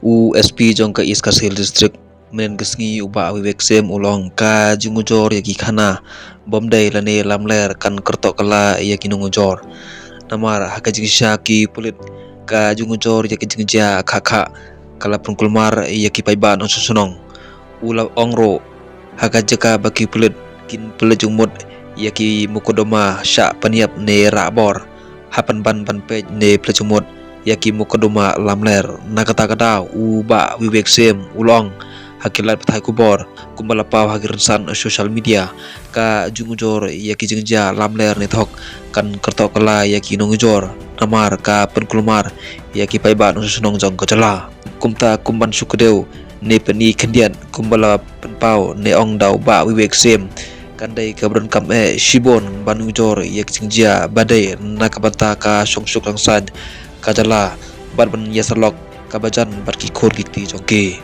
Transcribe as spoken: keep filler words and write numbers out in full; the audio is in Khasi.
U S P jong ka East Khasi Hills District, mynhynnin ka sngi u Bah Vivek Syiem u la ong ka jingujor ïa ki khana bym dei lane lamler kan kyrtoh kylla ïa ki nongujor. Namar ha ka jingshisha ki pulit ka jingujor ïa ki jingjia khah khah ka la pynkulmar ïa ki paidbah nongshong shnong. U la ong ruh ha ka jaka ba ki pulit kin pynleit jingmut ïa ki mukotduma shah pynïap ne rah bor, ha pynban ban peit ne pynleit jingmut ïa ki mukotduma lamler. Na kata ka daw u Bah Vivek Syiem u la ong ha ki lad pathai khubor kumba la paw ha ki rynsan social media, ka jingujor ïa ki jingjia lamler ne thok kan kyrtoh kylla ïa ki nongujor namar ka pynkulmar ïa ki paidbah nongshong shnong jong ka jylla. Kumta kum ban shu kdew ne pyni khyndiat kumba la pynpaw ne ong da u Bah Vivek Syiem, kan dei kaba donkam eh shibun ban ujor ïa ki jingjia ba dei na ka bynta ka shongshit shangsaiñ ka jylla bad ban ïasyllok kaba jan bad ki khun ki kti jong ki.